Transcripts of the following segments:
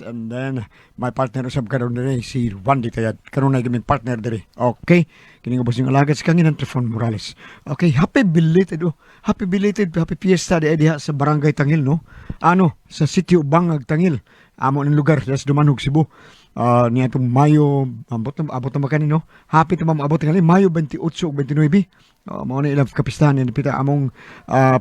And then my partner usab karon diri si Randy Tayad. Kanunay gaming partner diri. Okay. Kini nga yung alagad sa kanginan Trifon Morales. Okay, happy belated, oh. Happy belated, happy fiesta di diha sa Barangay Tangil, no? Ano, sa Sitio Bangag Tangil. Amo ng lugar sa Dumanhog, Cebu. Niya itong Mayo, abot na, abot na ba no? Happy ito maabot nga Mayo 28 ug 29. Mao na ilang kapistahan ni Pita among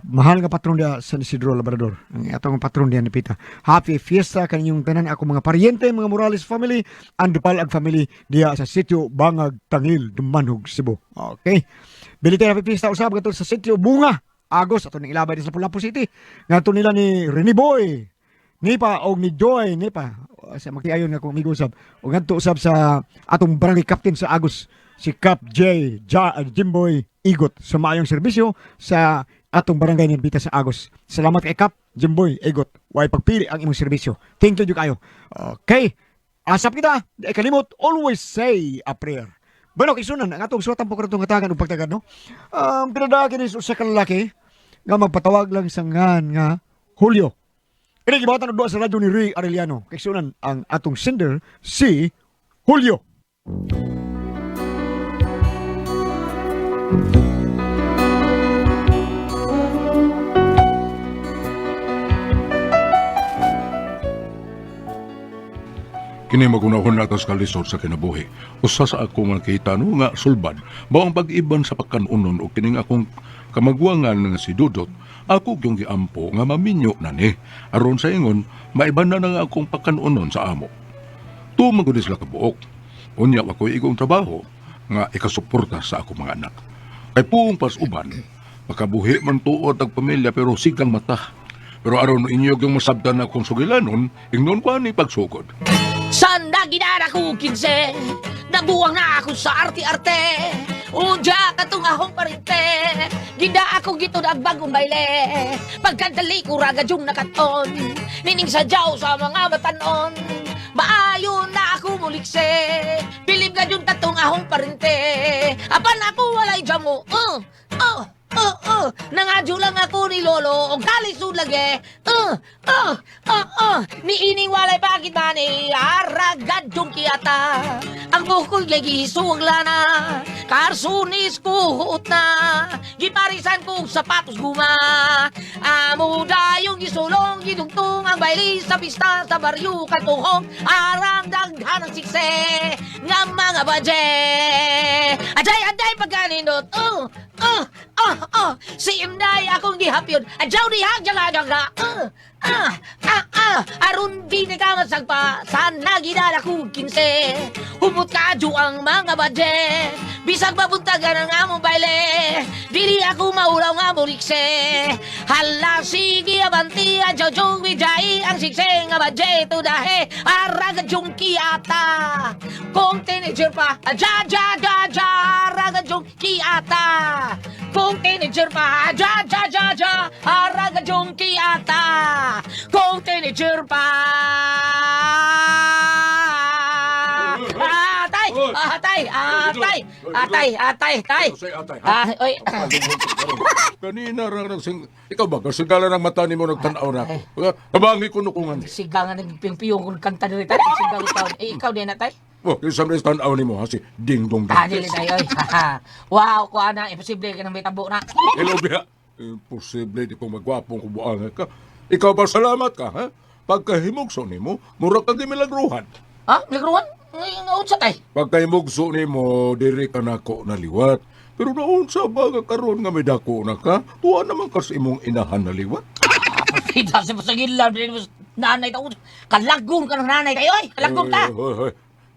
mahal nga patron diha San Isidro Labrador. Ang atong patron diha ni Pita. Happy fiesta kaninyong tanan ako mga paryente, mga Morales family, ang Dupalag family diha sa Sitio Bangag Tangil, Dumanhog, Cebu. Okay. Bilite happy fiesta usab ngadto sa Sitio Bunga. Agos ato ning ilabay sa Lapu-Lapu City. Ngadto nila ni Rene Boy. Nipa og ni Joy Nipa sa magtiayon nga akong amigo usab og ngadto usab sa atong barangay captain sa Agos si Cap J ja, Jimboy Igot sa maayong serbisyo sa atong barangay ni Bita sa Agos. Salamat kay Cap Jimboy Igot. Way pagpili ang imong serbisyo. Thank you jud kayo. Okay. Asap kita. Di kalimot, always say a prayer. Bueno, kisunan ang atong suwatan po karon nga tagan ug pagtagan, no. Pinadagi ni usa ka lalaki nga magpatawag lang sa ngan nga Julio. Ini gibatan og duha sa radyo ni Ray Arellano. Kaysunan ang atong sender si Julio. Kini magunahon na sa kalisod sa kinabuhi. Usa sa ako nga nakita no nga sulbad, mao ang pag-iban sa pagkanunon o kining akong kamagwangan nga si Dudot, ako gyung giampo nga maminyo na ni. Aron sa ingon, maiban na nga akong pagkanunon sa amo. Tuman ko ni sila kabuok. Unya ako'y igong trabaho nga ikasuporta sa akong mga anak. Kay puong pasuban, makabuhi man tuod ang pamilya pero sigang mata. Pero aron inyo yung masabtan akong sugilanon, ingnon ko ani pagsugod. Sanda ginara ko 15. Nabuwang na ako sa arte-arte. Unja katong ahong parinte. Ginda ako gitod ang bagong baile. Pagkadali ko ragadyong nakaton. Nining sadyaw sa mga batanon. Maayo na ako mulikse. Bilib ka yung katong ahong parinte. Apan ako walay jamo. Nangadyo lang ako ni Lolo. Og kalisod lagi. Niining walay bakit mani. Aragad yung kiyata. Ang bukoy lagi suwag lana. Karsunis ko huot na. Giparisan ko og sapatos guma. Amo dayong gisulong gidugtong ang baili sa pista sa baryo katuhong. Arang daghan ang sikse nga mga badye. Aday, aday pagkanindot. Si Inday akong gihapyon. Adyaw dihag jaga jaga. Aron di ni ka masagpa. Sana gidala ko 15. Humot kadyo ang mga badye. Bisag mabuntagan ang among baile. Dili ako maulaw nga mulikse. Hala sige abanti adyaw jong bijay ang sikse nga badye tudahe. Aragad yung kiata. Kung teenager pa, ja ja ja ja, aragad yung kiata. Kung teenager pa, ja ja ja ja, aragad yung kiata. Kung teenager pa. Atay! Atay! Atay! Atay! Atay! Tay! Say, atay, ha? Ah, oy. Kanina ra nagsing ikaw ba kasigala ng mata nimo nagtan-aw na ako. Tabangi ko nukungan. Siga nga nagpiyong-piyong kung kanta diri tay. Siga ikaw. Eh, ikaw din na tay. Oh, kinsa man tan-aw nimo ha si Ding Dong. Ah, dili tay oy. Wow, kuha na imposible ka nang may tabo na. Hello biya. Imposible di ko magwapong kubuangan ka. Ikaw ba salamat ka ha? Pagkahimugso nimo, mura ka gimilagruhan. Ha? Milagruhan? Nga unsa tay? Pagkahimugso nimo, diri ka nako naliwat. Pero naunsa ba nga karon nga may dako na ka? Tuwa naman kas imong inahan naliwat. Pita sa pasagil lang dili mo nanay ta. Kalagon ka ng nanay tayo oy. Kalagon ka. Hoy, hoy, hoy.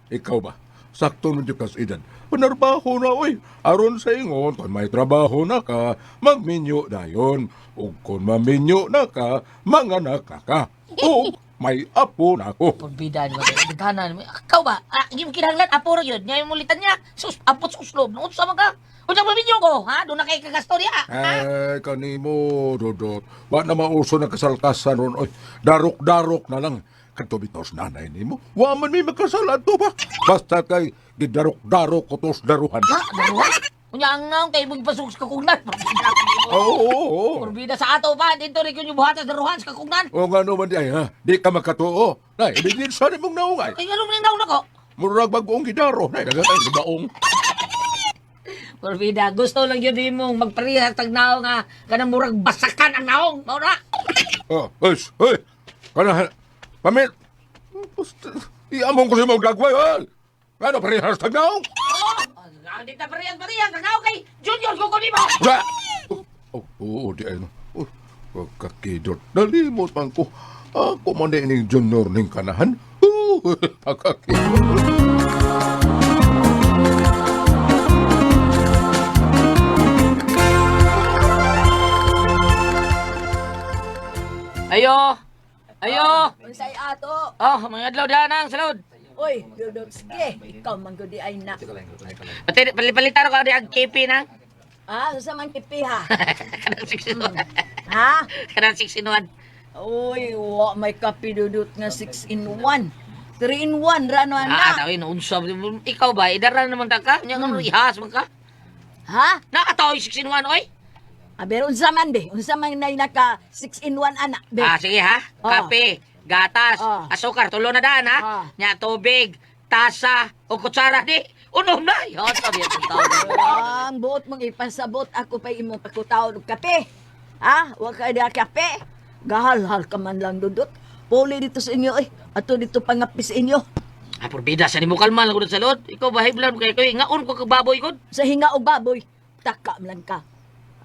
Ikaw ba? Sakto nun yung kas edad. Panarbaho na, oy. Aron sa ingon, kung may trabaho na ka, magminyo dayon. O kung maminyo na ka, manganak ka ka. O may apo na ako. Pagbida ni ba? Daghanan mo. Ikaw ba? Ah, yung kinahanglan apo ra yun. Nya mulitan niya. Sus, apot sa uslob. Unsa man ka? Unsa man minyo ko? Ha? Doon na kay kagasto diha. Ha? Ay, kanimo, Dodot. Wa na mauso na kasalkasan ron, oy. Darok-darok na lang. Kadto bitaw sa nanay nimo. Wa man may makasal adto ba? Basta kay gidarok-darok ko tos daruhan. Ha? Daruhan? Unya ang ngaon kay mong ipasok sa kakugnan. Oo, oo, oo. Kurbida sa ato pa dito rin yung buhatan sa ruhan sa kakugnan. O nga naman di ay, ha? Di ka makatuo. Nay, ibigin sa mong naungay. Ay ano man naon ako? Murag bagong gidaro. Nay, daga tayo baong. Kurbida, gusto lang yun mong magparehas tag naong nga kanang murag basakan ang naong. Mao na. Oh, es, hey. Kana pamil. Iamong ko sa mga gagway, ha? Ano, parehas tag naong? Oh, di ta parehas parehas tag naong kay Junior ko ko nimo. Ra! Oh, oo, di ay no. Oh, kakidot. Nalimot man ko. Ako man din ning junior ning kanahan. Oh, pagkakidot. Ayo. Ayo. Unsay ato? Oh, mga adlaw danang salud. Uy, Dudutski, ikaw man gud di ay na. Pati palipalitan ko di ang KP nang. Ah, sa man kipi ha? Kanang 6 in 1. Ha? Kanang 6 in 1. Uy, wa may kape dudut nga 6 in 1. 3 in 1 rano Ah, ana. tawin unsa ikaw ba idara naman ta ka? Nya ngano ihas man ka? Ha? Nakataw 6 in 1 oy. Ah, pero unsa man be? Unsa man nay naka 6 in 1 ana be? Ah, sige ha. Oh. Kape, gatas, Oh. asukar, tulo na daan ha. Oh. Nya tubig, tasa, o kutsara di. Unom na. Yon sabi ang tao. Ang buot mong ipasabot ako pa imong pakutaon og kape. Ha? Wa ka di kape. Gahalhal ka man lang dudut. Puli dito sa inyo eh. Ato dito pangapi sa inyo. Ah, porbida sa nimo kalma lang sa lod. Ikaw ba hiblan kay koy ngaon ko kag baboy kon. Sa hinga og baboy, taka man lang ka.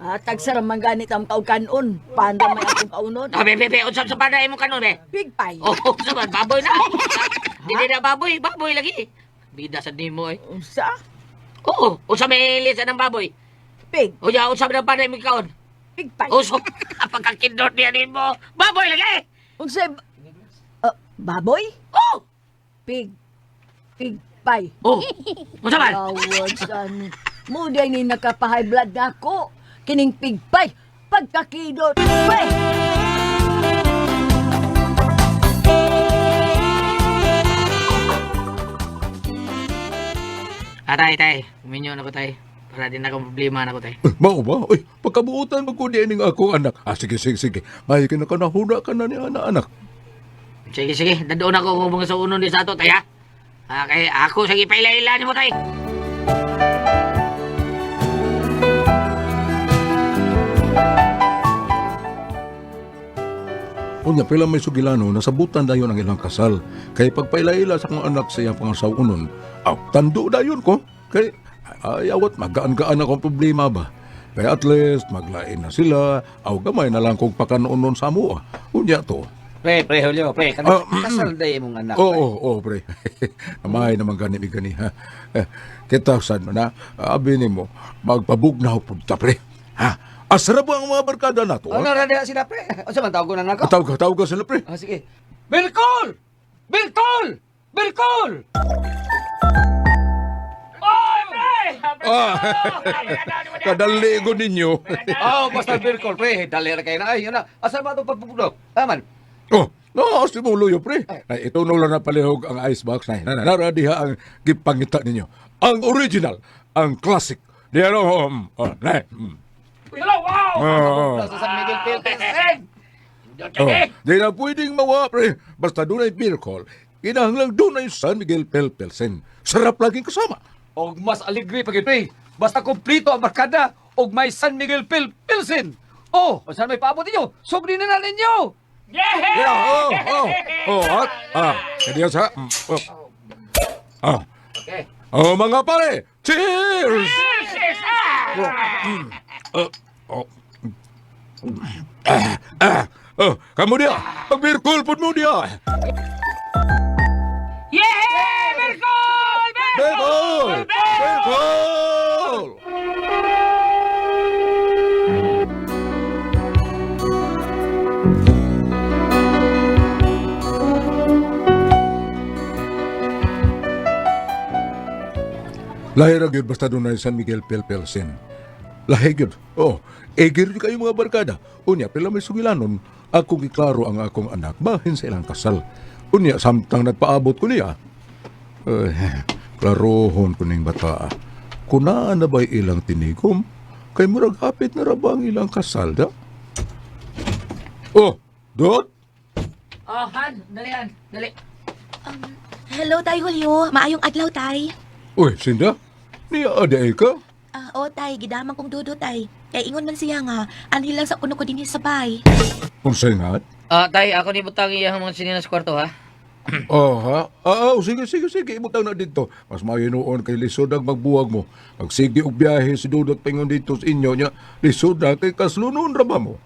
Ah, tagsara man ganit ang kaukanon. Paano may akong kaunon? Ah, be be be unsa sa panay mo kanon be? Big pie. Oh, unsa man baboy na. Dili na baboy, baboy lagi. Bida sa nimo eh. Unsa? Oo, unsa may lisa ng baboy? Pig. O ya, unsa man ang panay mo kaon? Big pie. Uso, pagkakindot niya nimo. Baboy lagi. Unsa? Baboy? Oh! Pig. Pig pie. Oh. Unsa man? Tawag sa ni. Mo day ni nakapahay blood nako. Kining pig pie. Pagkakidot. Pie. Ah, tay, tay. Uminyo na ko, tay. Para din akong problema na ko, tay. Ay, mao ba? Uy, pagkabuotan mo ko di ning akong anak. Ah, sige, sige, sige. May kinakanahuna ka na ni anak, anak. Sige, sige. Dadoon ako kung mga sa unon di sa ato, tay, ha? Ah, kay ako, sige, paila-ila ni mo, tay. Unya, pila may sugilano, nasabutan dayon ang ilang kasal. Kay pagpaila-ila sa akong anak sa iyang pangasawunon, aw, tando dayon ko. Kay, ay, awat, magaan-gaan akong problema ba? Kay at least, maglain na sila, aw, gamay na lang kong pakanoon sa mo. Unya to. Pre, pre, Julio, pre. Ah, Kasal day imong anak. Oo, pre. oo, oo, pre. Amay naman gani mi gani ha. Eh, kita sad man ha. Abi nimo magpabugnaw pud ta pre. Ha. Asra ba ang mga barkada nato? Ano Ha? ra diha sila, pre? Unsa man tawag ko na nako? Tawag tawag ka sila pre. Ah, sige. Bilkol! Bilkol! Bilkol! Ah, kadali ko ninyo. Oh, basta Bilkol, pre. Dali ra kayo na. Ay, yun na. Asa ba itong pagpupudok? Aman. Oh, no, si Muloyo pre. Ay, ito no lang na palihog ang icebox na. Na, nara diha ang gipangita ninyo. Ang original, ang classic. Diha no, oh, na. Mm. Wow! Oh, Sa San Miguel Philippines. oh. Di na pwedeng mawa, pre. Basta doon ay beer call. Kinahanglang doon ay San Miguel Pelpelsen. Sarap laging kasama. Og mas aligre pa gyud, pre. Basta kompleto ang barkada og may San Miguel Pilsen. Oh, saan may paabot ninyo? Sugdi na na ninyo. Yeah, oh, oh, oh, at, ah, kadiyo sa, oh. Ah. Okay. Oh, mga pare, cheers! Oh, oh, oh. Ah, ah, oh, kamu dia, pag-beer call po mo dia. Yeah! Berkol! Beer call! Beer call! Lahi ra gyud basta dunay San Miguel Pelpelsen. Lahi gyud. Oh, egir gyud kayo mga barkada. Unya pila may sugilanon, ako giklaro ang akong anak bahin sa ilang kasal. Unya samtang nagpaabot ko niya. Eh, klarohon ko ning bata. Kunaan na ba'y ilang tinigom? Kay murag hapit na ra ba ang ilang kasal da? Oh, Dot? Oh, Han, dali Han, dali. Hello, Tay Julio. Maayong adlaw, Tay. Uy, Sinda? Niya aday ka? Ah, o, Tay, gidamang kong dudo, Tay. Kay ingon man siya nga, anhi lang sa kuno ko dinhi sa bay. Unsay nga? Ah, tay, ako ni butang iyang mga sinina sa kwarto ha. Oh, ha? Ah, ah, sige, sige, sige. Ibutang na dito. Mas maayo noon kay lisod ang magbuwag mo. Magsige og biyahe si Dudot paingon dito sa inyo niya. Lisod na kay kaslunon ra ba mo?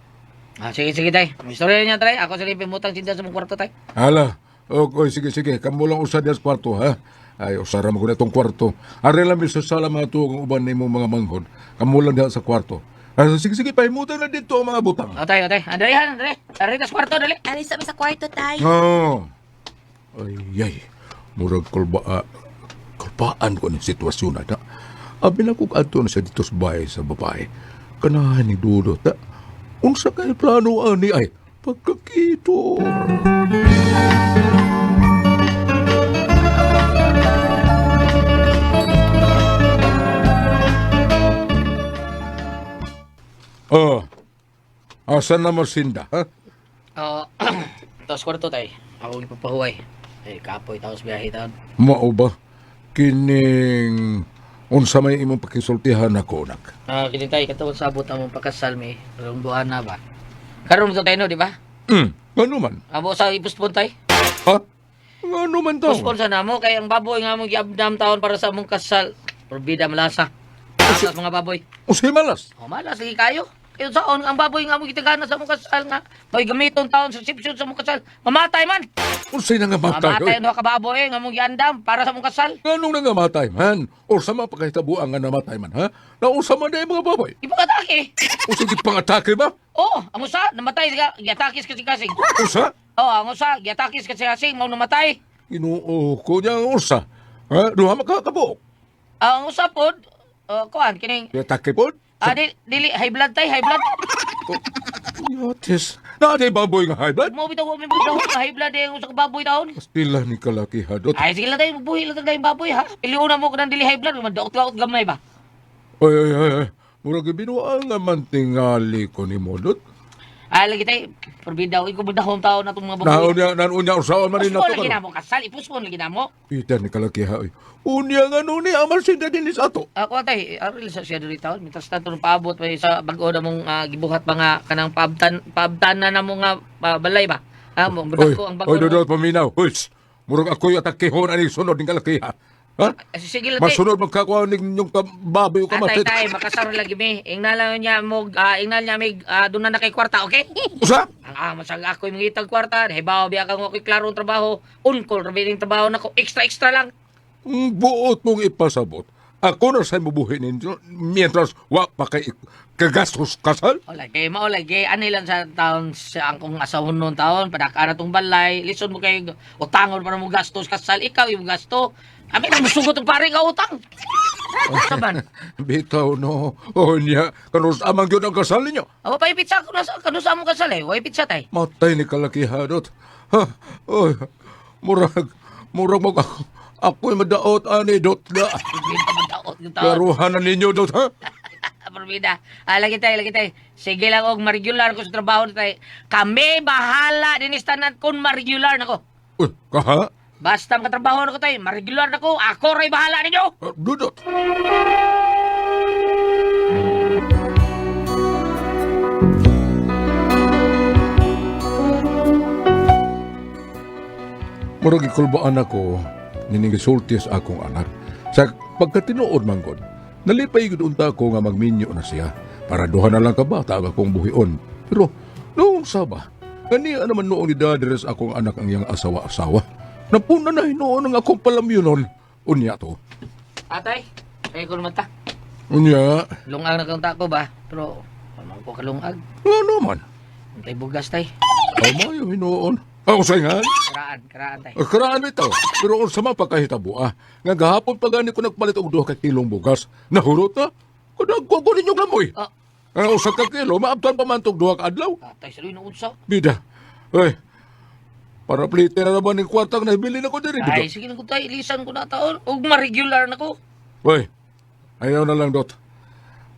Ah, sige, sige, tay. Istorya niya, tay. Ako sa pimutang sinda sa mong kwarto, tay. Hala. Okay, sige, sige. Kamo lang usa diya sa kwarto, ha? Ay, usara mo ko na itong kwarto. Are lang sa sala mga tuog ang uban nimo mga manghod. Kamo lang diha sa kwarto. Ah, sige, sige, pahimutan na dito ang mga butang. Oh, tay, oh, tay. Andali, Han, andali. Ari tas kwarto, dali. Ari sa mi sa kwarto, Tay. Oo. Ay, ay. Murag kulba, kulbaan ko ng sitwasyon na. Abi na kung adto na siya dito sa bahay sa babae. Kanahan ni Dudot, ta. Unsa kay plano ani ay pagkakitor. Oh. Asan na masinda, ha? Oh, tas kwarto, tay. Ako ipapahuway. Eh, kapoy tapos biyahe taon. Mao ba? Kining unsa may imong pakisultihan ako nak. Ah, kini tay, katong sabot among pakasal mi. Karong buwan na ba? Karon to tayo no, di ba? Ngano man? Amo sa ipuspon tay. Ha? Ngano man taw? Puspon sa namo kay ang baboy nga among giabdam taon para sa among kasal. Probida malasa. Sa mga baboy. Unsay malas? O malas lagi kayo. Kayo saon ang baboy nga among gitagana sa among kasal nga may gamiton taon sa sipsyon sa among kasal. Mamatay man. Unsay nangamatay? Mamatay ang duha ka baboy nga among giandam para sa among kasal. Nganong nangamatay man? O sa mga pagkahitabuan nga namatay man, ha? Nausa man na yung mga baboy. Ipakatake. Unsay gipangatake ba? Oh, ang usa namatay siya, giatakis kasi kasing. Usa? Oh, ang usa giatakis kasi kasing mao namatay. Ginoo ko niya ang usa. Ha? Duha makakabuok. Ah, ang usa pod, kuan kining Giatake pod? ah, dili high blood tay, high blood. Yatis. Naday baboy nga high blood? Mo bitaw mi bitaw high blood eh, ang usa ka baboy taon. Pastila ni kalaki hadot. Ay sige lang tayo, buhi lang tayo baboy ha. Piliuna mo kanang dili high blood, madaot-daot gamay ba. Ay, ay, ay, ay. Murag binuang nga man tingali ko ni Modot. Ah, lagi tayo, porbida ko ikaw taon na itong mga baboy. Naon niya, naon niya, usaon man rin Puspon nato lagi karon. na mo, kasal, ipuspon lagi na mo. Peter ni kalaki ha. oy. Unya nga no ni amal sinda din sa ato. Ako tay, aril sa siya diri taon, mitas tanto nung paabot may sa bag-o na mong gibuhat mga kanang paabtan paabtan na mo nga balay ba. Ah, mo Oy, ko ang bago. oy, dodot paminaw. Hoy, shh. Murag ako'y atakihon ani sunod ning kalaki ha. Ha? Sige lang tay. Masunod magkakuha ninyong baboy o Atay kamatit. tay, makasaro lagi mi. Ingna lang niya mo, ingna niya mig doon na kay kwarta, okay? Usa? Ang amo sa ako'y mangitag kwarta, hibaw biya kang ako'y klarong trabaho, unkol rabi ning trabaho nako, extra extra lang. Ang buot mong ipasabot. Ako na sa'y mabuhi ninyo mientras wa pa kay kagastos kasal. Wala kay mao lagi ani lang sa taon sa angkong asawon noon taon padaka na tong balay lison mo kay utangon para mo gastos kasal ikaw yung gasto ami nang musugot og pare nga utang. Sa man? Bitaw no. O niya, kanus amang yun ang kasal ninyo. Awa pa pizza ko na sa kanu sa among kasal eh way pizza tay. Matay ni kalaki hadot. Ha? Oy, murag, murag mag ako. Ako'y madaot ani dot na. Bida madaot yung taon. Klaruhan na ninyo dot ha? Parbida. Ah, lagi tay, lagi tay. Sige lang og ma-regular ko sa trabaho na tay. Kami bahala dinis tanan kung ma-regular nako. Uy, kaha? Basta makatrabaho na ko tay, ma-regular nako, ako ray bahala ninyo. Ah, Dudot. Murag ikulbaan ako niningisulti sa akong anak. Sa pagkatinuod man gud, nalipay gud unta ko nga magminyo na siya para duha na lang ka bata ang akong buhion. Pero noong saba, kaniya naman noong idadres akong anak ang iyang asawa-asawa. Napuna na hinuon ang akong palamyonon. Unya to. Atay, ay ko naman ta. Unya, Lungag na kang tako ba? Pero, wala ko kalungag. ano man? Tay bugas tay. Amayo hinuon. Ako sa nga, Karaan, karaan tay. karaan ito. Pero unsa man pagkahitabo ah. Nga gahapon pa gani ko nagpalit og duha ka kilong bugas. Nahurot na. Kudag ko ko ninyo gamoy. Ah. Ang usa ka kilo, maabtan pa man tog duha ka adlaw. Atay, sa na unsa. Bida. Oy. Para plite na naman ng kwartang nabili na ko diri Ay, dito. sige na ko tay, ilisan ko na taon. Ug ma-regular na ko. Oy. Ayaw na lang dot.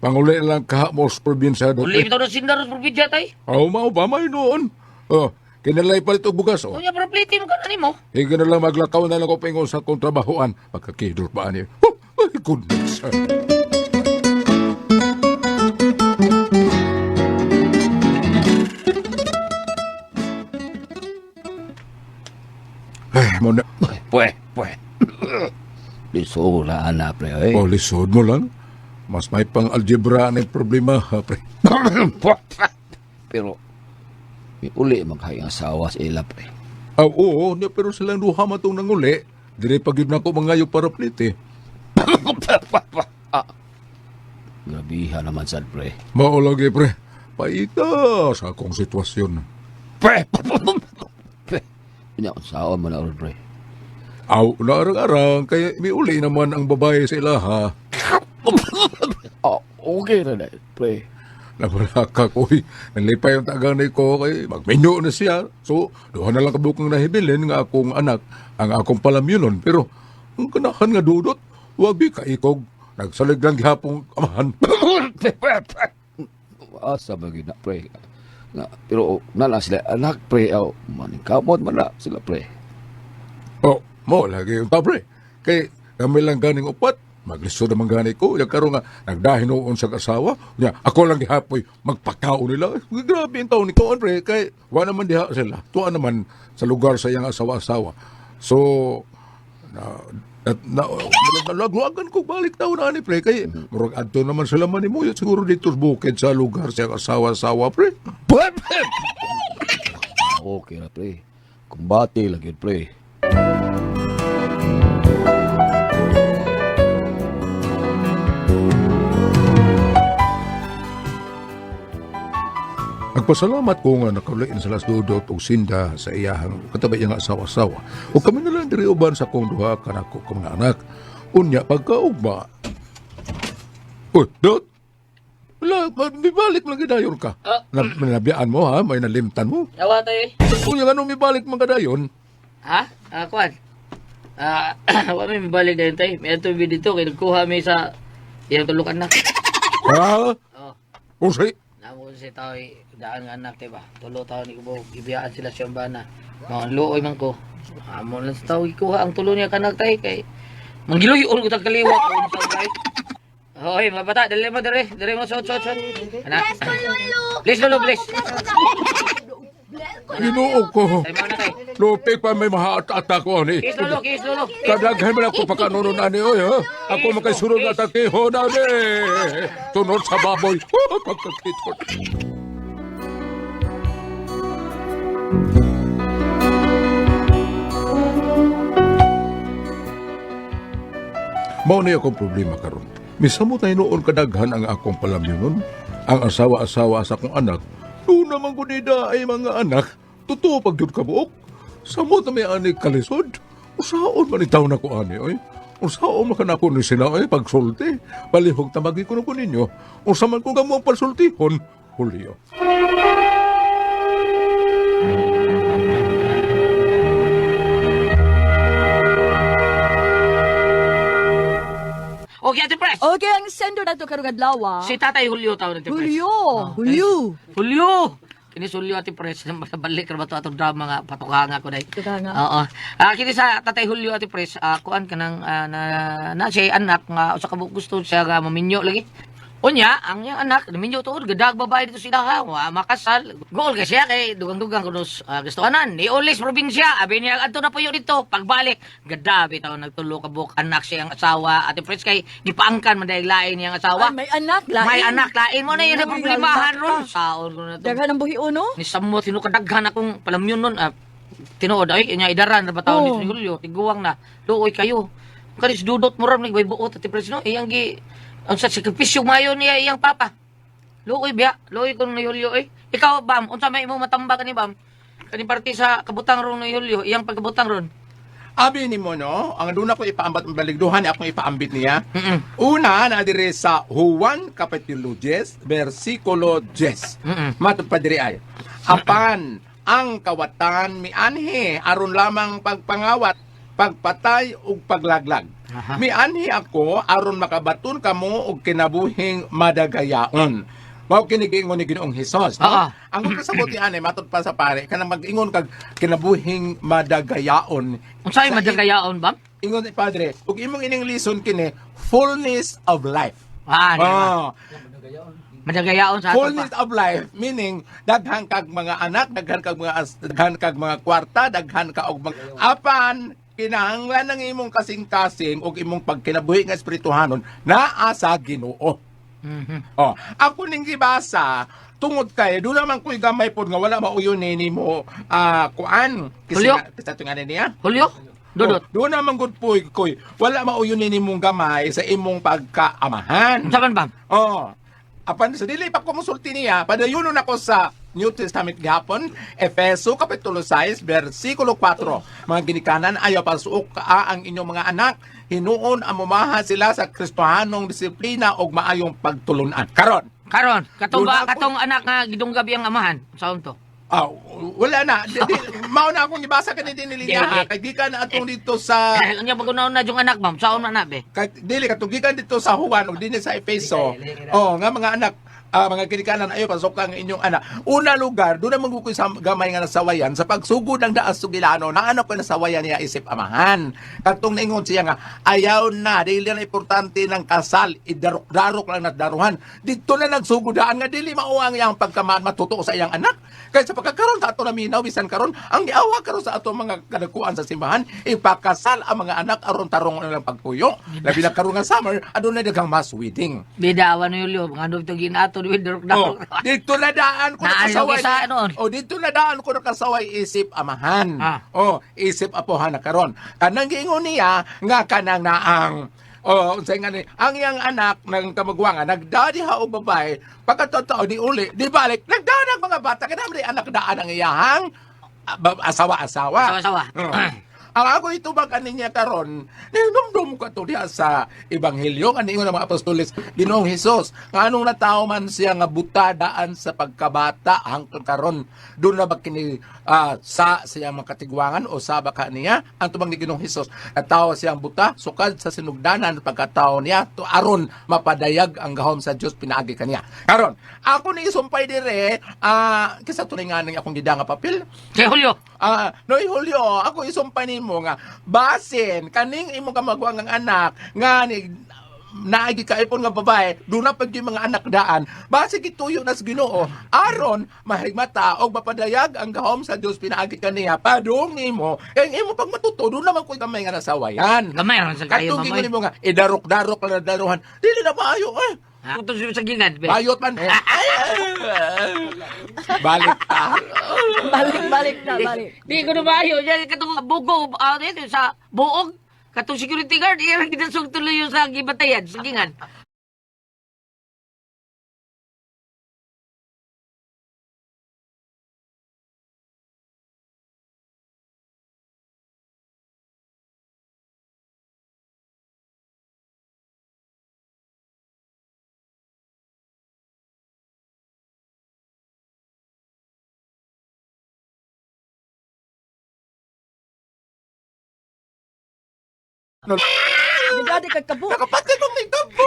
Panguli lang ka mo sa probinsya dot. Uli bitaw na sinda ron sa probinsya tay. Aw, mao ba may noon? Oh, kinalay palit og bugas oh. Unya para pliti mo ka na nimo. Higa na lang maglakaw na lang ko paingon sa akong trabahoan. Pagkakidor pa ani. Oh, my goodness. Ay, mo na. Pwe, pwe. Lisura na, pre. Oy. Oh, lisod mo lang. Mas may pang algebra na yung problema, ha, pre. Pero, may uli magkayang asawa sa ila, pre. Ah, oo, niya, pero silang duha matong nanguli. Dire pag yun ako mangayo para plite. Ah. Grabiha naman sad, pre. Mao lagi, pre. Paita sa akong sitwasyon. Pre! Pre! Unya, unsaon man na ron, pre. Aw, naarang-arang, kaya miuli naman ang babae sa ilaha. Ah, okay na na, pre. Nawala ka, koy. Nalipay ang taganay ko, kay magminyo na siya. So, duha na lang kabukang nahibilin nga akong anak, ang akong palamyunon. Pero, ang kanahan nga dudot, wag di kaikog. Nagsalig lang gihapong amahan. Asa ba gyud na, pre? Na, pero na lang sila anak, pre. Aw, maningkamot man na sila, pre. Oh, mo lagi yung tabre. Kay kami lang ganing upat, maglisod naman gani ko. Yung karon nga nagdahin noon sa asawa. Nya, ako lang gihapoy magpakaon nila. Eh, grabe ang taon ni koon pre kay wa naman diha sila. Tuwa naman sa lugar sa iyang asawa-asawa. So na na, na, nalagwagan ko balik taon na ani pre kay murag adto naman sila manimuyot siguro dito sa bukid sa lugar sa iyang asawa-asawa pre. Okay na, pre. Kumbate lang yun, pre. Nagpasalamat ko nga nakauliin sa las dudot og sinda sa iyahang katabay iyang asawa-asawa. O kami na lang diri uban sa akong duha kanako ko mga anak. Unya pagkaugma. Uy, dot. Wala, mibalik lang gidayon ka. Ah. Na, nabiyaan mo ha, may nalimtan mo. Yawa tay. Unya nga nung mibalik man kadayon. Ha? Ah, kuan. Ah, wa may mibalik dayon tay. May ato mi dito kay nagkuha mi sa iyang tulok anak. Ha? Oh. Unsay? Namo si tao daan nga anak diba? Tulo taon ni kubo gibiyaan sila siyang bana. Mga luoy man ko. Amo lang sa tao gikuha ang tulo niya kanak tay kay manggiluy ul ko tag kaliwat ko sa tay. Hoy, mga bata, dali mo dere, dere mo sot sot sot. Ana. Bless ko, Lolo. Please lolo, please. Ginoo ko. Tay mo na tay. Lupi pa may mahaat-ata ko ani. Kiss lolo, kiss lolo. Kadaghan man ako pagkanonon ani oy ha. Ako makaisunod na takihon ani. Tunod sa baboy. Oh, pagkakiton. Mao na akong problema karon. Misamo tayo noon kadaghan ang akong palamyonon. Ang asawa-asawa sa akong anak. Doon naman ko nida ay mga anak. Totoo pag yun kabuok. Samot na may ani kalisod. Usaon man itaw na ko ani oy. Usaon man kanako ni sila oy pagsulti. Palihog tamagi ko na ko ninyo. Usa man ko kamo ang pasultihon. Julio. Okay, Ate Pres. Okay, ang sender nato karong adlaw. ah. Si Tatay Julio tawag ni Ate Pres. Julio. Oh, Julio. Julio. Kini si Julio Ate Pres, balik ra ba to atong drama nga patukanga ko dai. Patukanga. Oo. Ah, kini sa Tatay Julio Ate Pres, kuan kanang na, na siya anak nga usa ka buok gusto siya nga maminyo lagi. Unya, ang iyang anak, naminyo tuod, gadag babae dito sila ha, wa makasal. Goal kay siya kay dugang-dugang kuno gustuhanan. Niulis probinsya, abi niya adto na puyo dito. Pagbalik, gadabi taw nagtulo ka buok anak siya ang asawa. Ate Pres kay gipaangkan man dahil lain niyang asawa. Ay, may anak, lain. May anak lain mo na yun ang Ay, problemahan albata. ron. Saon ko na to. Daghan ang buhi uno. Ni Samot, sinukadaghan akong palamyun nun. Ah, tinuod, ay, inya idaran na ba taon Oh. ni Julio, tiguang na, luoy kayo. Kanis dudot mo ram, nagway buot, at presno, iyang gi, ang sa sakripisyo mayo niya iyang papa. Luoy biya, luoy ko ni Julio, eh. Ikaw, Bam, unsa may imong matamba kani Bam? Kani parte sa kabutang ron ni Julio, iyang pagkabutang ron. Abi ni mo no, ang doon ako ipaambat ang baligduhan, akong ipaambit niya. Mm-mm. Una, na dire sa Juan Kapitulo 10, versikulo 10. Mm-mm. Matod pa diri ay. Apan ang kawatan mianhi aron lamang pagpangawat. pagpatay ug paglaglag. Aha. Mianhi ako aron makabaton kamo og kinabuhing madagayaon. Mao kini giingon ni Ginoong Hesus, no? Oo. Ang kasabot ni ani matud pa sa pare kanang mag-ingon kag kinabuhing madagayaon. Unsay Sa madagayaon ba? Ingon ni padre, ug imong ining lison kini fullness of life. Ah, di ba? Oh, Madagayaon sa ato pa. fullness of life meaning daghan kag mga anak, daghan kag mga kwarta, daghan ka og mga apan kinahanglan ng imong kasing-kasing ug imong pagkinabuhi nga espirituhanon naa sa Ginoo. Oh, ako ning gibasa tungod kay doon naman ko'y gamay pod nga wala mauyon ni nimo kuan Julio? kisa tungan niya. Julio? Dudot. Oh, doon naman gud poy koy wala mauyon ni nimong gamay sa imong pagkaamahan. Unsa man ba? Oh. Apan sa dili pa ko mosulti niya, padayunon ako sa New Testament gihapon, Efeso kapitulo 6 versikulo 4. Mga ginikanan, ayaw pasuok ka ang inyong mga anak. Hinuon ang mumaha sila sa Kristohanong disiplina og maayong pagtulunan. Karon, Karon, katong Doon ba ako- katong anak nga gidunggabi ang amahan. Unsaon to? Wala na. Mao na akong gibasa kani din nilinya ha. Kay gikan na atong dito sa Unya pag una yung anak ma'am, saon na na be? kay dili katugikan dito sa Juan ug dinhi sa Efeso. Oh, nga mga anak, mga ginikanan ayo pasok ang inyong anak. Una lugar, doon naman ko sa gamay nga nasawayan sa pagsugod ng daas sugilano, na anak ko nasawayan niya isip amahan. Katong naingon siya nga ayaw na dili na importante ng kasal, idarok-darok lang na daruhan. Dito na nagsugod daan nga dili mao ang iyang pagkamaan matuto sa iyang anak. Kay sa pagkakaroon sa ato naminaw bisan karon ang giawa karon sa ato mga kadakuan sa simbahan ipakasal ang mga anak aron tarong na lang pagpuyo. Labi na karon nga summer adunay daghang mass wedding. Bidawan ni Julio, mga ano ito ginato ni Darok Oh, darok. dito na daan ko Naano nakasaway. kay sa noon? Oh, dito na daan ko nakasaway isip amahan. Ah. Oh, isip apohan na karon. Kanang giingon niya nga kanang naang. Oh, unsay nga ni ang iyang anak ng kamagwangan nagdadi ha og babae pagkatotoo di uli di balik nagdanag mga bata kanang anak daan ang iyahang asawa-asawa. Asawa-asawa. Oh. Ang ako ito ba kaninya karon, nilumdum ko ato diha sa ebanghelyo nga niingon ang mga apostoles Ginoong Hesus, nga anong natawo man siya nga buta daan sa pagkabata hangtod karon, doon na ba kini sa siyang mga katigwangan o sa baka niya ang tubang ni Ginoong Hesus, natawo siyang buta sukad sa sinugdanan pagkatao niya to aron mapadayag ang gahom sa Dios pinaagi kaniya. Karon, ako ni isumpay dire kisa tunay nga ning akong gida nga papel. Kay Julio. Noy Julio, ako isumpay nimo nga basin kaning imong kamagwang ang anak nga ni naagi kaipon nga babae, doon na pag yung mga anak daan. Base gituyo na sa Ginoo, aron mahigmata og mapadayag ang gahom sa Dios pinaagi kaniya. Padung nimo, kay ang imo pag matuto, doon naman ko'y gamay nga nasawayan. Gamay ron sa kayo Katong mamoy. gingon nimo nga idarok-darok lang na daruhan. Dili na maayo eh. Ha? Ito sa gingan be. Bayot man eh. Balik ta. Balik, balik na, balik. Di ko na maayo. Yan katong bugo dito sa buog. Katong security guard, iyan ang ginasog tuloy yung sa gibatayan, sa gingan. Bigadi kag kabo. Nakapatid kong may tabo.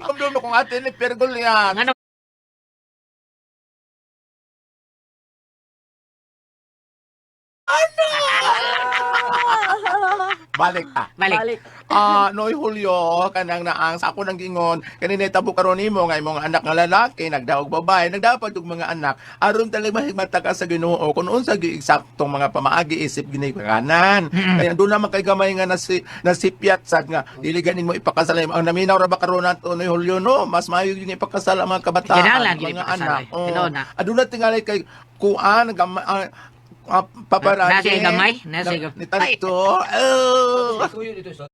Ang kong ate ni Pergol yan. Ngano Balik ta. Balik. Balik. Noy Julio, kanang naang sa ako nang gingon, kanina tabo karon nimo nga imong anak nga lalaki nagdaog babae, nagdapat og mga anak aron talaga mahigmata ka sa Ginoo kun unsa gyud eksaktong mga pamaagi isip ginikanan. Kaya doon naman kay gamay nga nasipyat sad nga dili ganin mo ipakasal ang naminaw ra ba karon nato Noy Julio no, mas maayo gyud ipakasal ang mga kabataan, Kinahanglan gyud mga ipakasal, anak. eh. Tinuod na. Aduna tingali kay kuan gamay paparazzi. Nasa gamay, nasa gamay. Ni tanto. Oh. Tuyo dito sa